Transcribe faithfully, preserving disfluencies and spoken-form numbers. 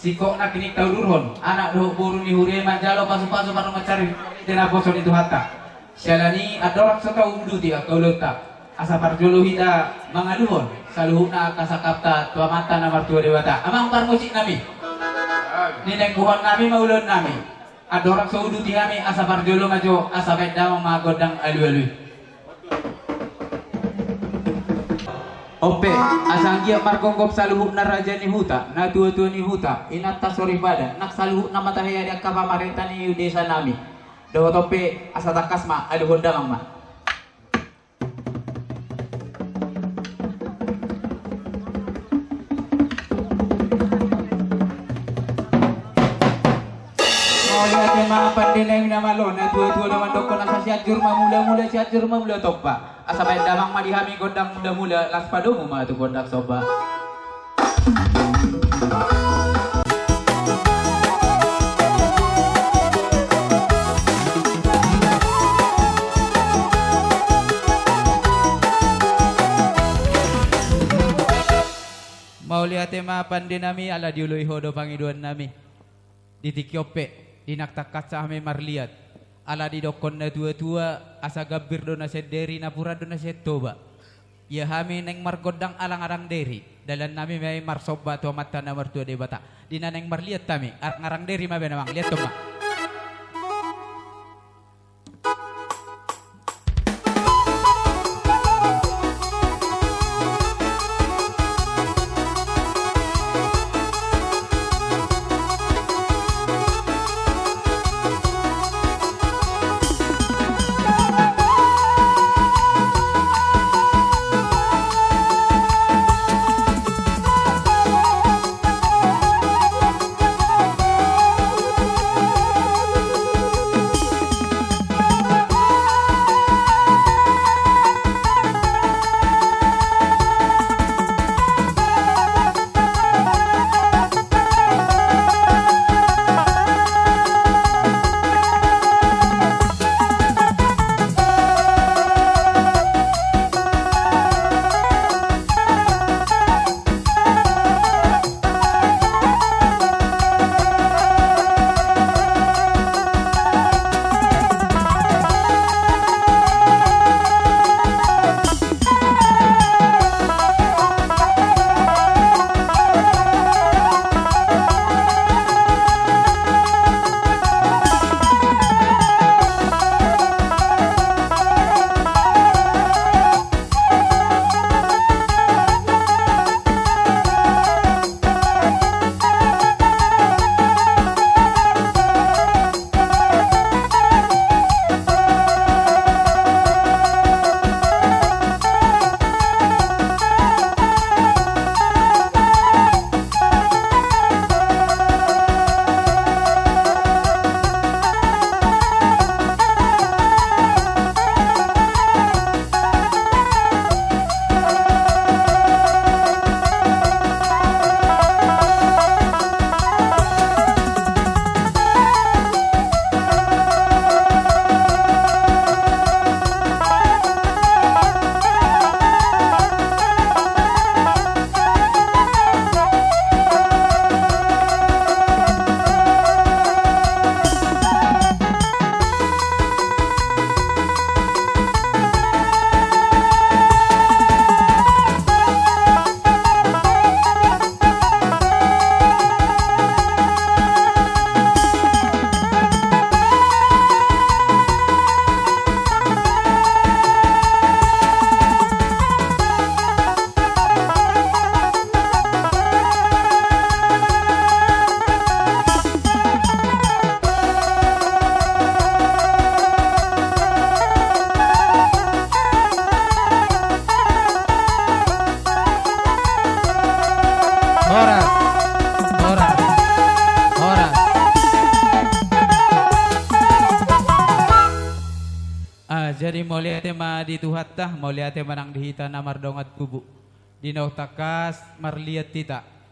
Singkop nangkin taulurhon anak dohot boru ni huria i manjalo pasupasu parmansaripeon di naposo ni Tuhanta. Siala ni i andorang so tauduti angka ulaonta, asa parjolo hita mangaluhon saluhutna angka sangkapta tu Amanta na martua Debata. Amang parmusik nami, ninengkuhon nami ma ulaon nami. Andorang so uduti hami asa parjolo ma jo, asa baen damang ma gondang alualu i. Onpe, asa anggiat margomgom saluhutna raja ni huta, natuatua ni huta, inanta soripada, nang saluhutna mata hea di angka pamarenta ni desa nami. Dohot onpe, asa tangkas ma, aluhon damang ma. Mauliate ma pande nami na malo, natuatua na mandokkon asa Sianjur ma mulamula, Sianjur ma mula tompa. Asa baen damang ma di hami gondang mulamula, laos padomu ma tu gondang somba. Mauliate ma pande nami ala dioloi ho do pangidoan nami. Di tingki on pe, di na tangkas hami marliat. Ala didokkon natuatua, asa gambir do na sian Deri, napuran do na sian Toba. Ia hami naeng margondang ala ngarang Deri, dalan nami ma i marsomba tu Amanta na martua Debata. Di na naeng marliat hami, ar-, ngarang Deri ma baen amang, liathon ma. Horas, horas, horas. Ah, jadi mauliate ma di Tuhanta, mauliate ma nang di hita na mardongan tubu. Di na tangkas marliat hita,